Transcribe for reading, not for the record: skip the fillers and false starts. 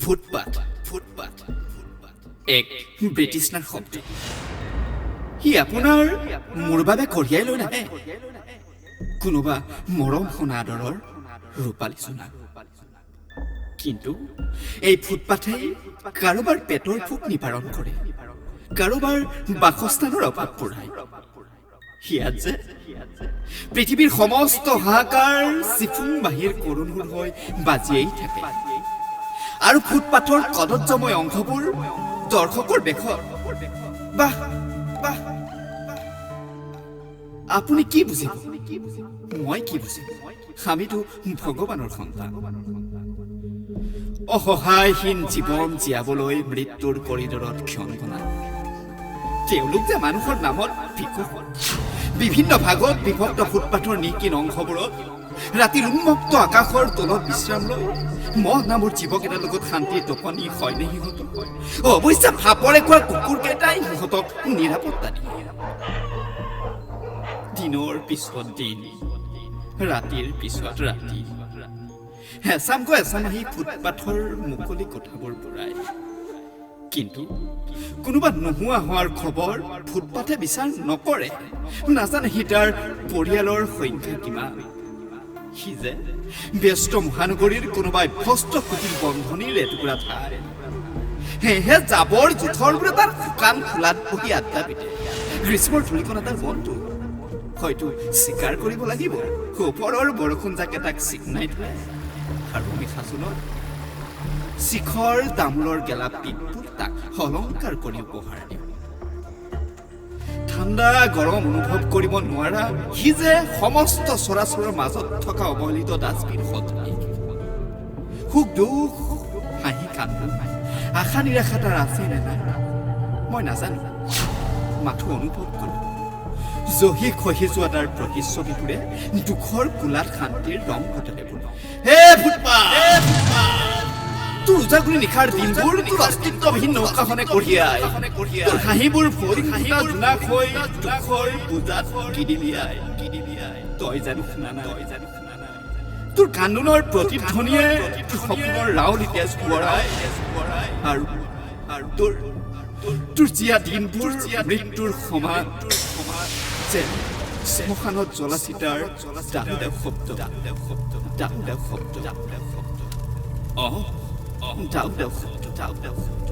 Footpath, footpath এক ব্ৰিটিছনাৰ শব্দ। সি আপোনাৰ মোৰ বাবে কঢ়িয়াই লৈ নাহে কোনোবা মৰম সনা আদৰৰ ৰূপালী জোনাক। কিন্তু এই ফুটপাথেই কাৰোবাৰ পেটৰ ভোক নিবাৰণ কৰে, কাৰোবাৰ বাসস্থানৰ অভাৱ পূৰাই। ইয়াত যে পৃথিৱীৰ সমস্ত হাহাকাৰ চিফুং বাঁহীৰ কৰুণ সুৰ হৈ বাজিয়েই থাকে আৰু ফুটপাথৰ কদৰ্যময় অংশবোৰ দৰ্শকৰ বেশত। বাহ বাহ, আপুনি কি বুজিব, মই কি বুজিম? আমিতো ভগৱানৰ সন্তান। অসহায়হীন জীৱন জীয়াবলৈ মৃত্যুৰ কৰিডৰত ক্ষণ গণা তেওঁলোক যে মানুহৰ নামত ভিকহু। বিভিন্ন ভাগত বিভক্ত ফুটপাথৰ নিকিন অংশবোৰত ৰাতিৰ উন্মুক্ত আকাশৰ তলত বিশ্ৰাম লৈ মহ নামৰ জীৱকেইটাৰ লগত শান্তিৰ টোপনি হয়নে সিহঁতৰ? অৱশ্যে ফাপৰে খোৱা কুকুৰকেইটাই সিহঁতক নিৰাপত্তা দিয়ে। দিনৰ পিছত দিন, ৰাতিৰ পিছত ৰাতি এচামকৈ এচাম আহি ফুটপাথৰ মুকলি কোঠাবোৰ বুৰাই। কিন্তু কোনোবা নোহোৱা হোৱাৰ খবৰ ফুটপাথে বিচাৰ নকৰে। নাজানে সি তাৰ পৰিয়ালৰ সংখ্যা কিমান। সি যে ব্যস্ত মহানগৰীৰ কোনোবা অভ্যস্ত কুটিল বন্ধনীৰ এটুকুৰা ঠাই। সেয়েহে জাবৰ জোঁথৰবোৰে তাৰ শুকান খোলাত বহি আড্ডা পিতে। গ্ৰীষ্মৰ ধূলিকণা তাৰ বন্ধু। হয়তো স্বীকাৰ কৰিব লাগিব, ওপৰৰ বৰষুণ জাকে তাক চিকনাই থয় আৰু নিশা জোনত শিখৰ তামোলৰ গেলা পিকবোৰ তাক অলংকাৰ কৰি উপহাৰ দিওঁ। ঠাণ্ডা গৰম অনুভৱ কৰিব নোৱাৰা সি যে সমস্ত চৰাচৰৰ মাজত থকা অৱহেলিত ডাষ্টবিন সদৃশ। সুখ দুখ, হাঁহি কান্দোন, আশা নিৰাশা তাৰ আছে নে নাই মই নাজানো, মাথো অনুভৱ কৰোঁ জহি খহি যোৱা তাৰ প্ৰতিচ্ছবিবোৰে দুখৰ কোলাত শান্তিৰ ৰং ঘটালে। হে ফুটপাথ, তোৰ উজাগৰী নিশাৰ দিনবোৰ তোৰ অস্তিত্ববিহীন নৌকাখনে কঢ়িয়াই, তোৰ হাঁহিবোৰ ফৰিং ফুটা জোনাক হৈ দুখৰ বোজাত কিদিলিয়াই। তই জানো শুনা নাই? তই জানো শুনা নাই? তোৰ কান্দোনৰ প্ৰতিধ্বনিয়ে তোৰ সপোনৰ ৰাউলি তেজ সোঁৱৰাই আৰু আৰু তোৰ তোৰ জীয়া দিনবোৰ মৃত্যুৰ সমান, যেন শ্মশানত জ্বলা চিতাৰ দাউ দাউ শব্দ, দাউ দাউ শব্দ, দাউ দাউ শব্দ, দাউ দাউ শব্দ, দাউ দাউ শব্দ।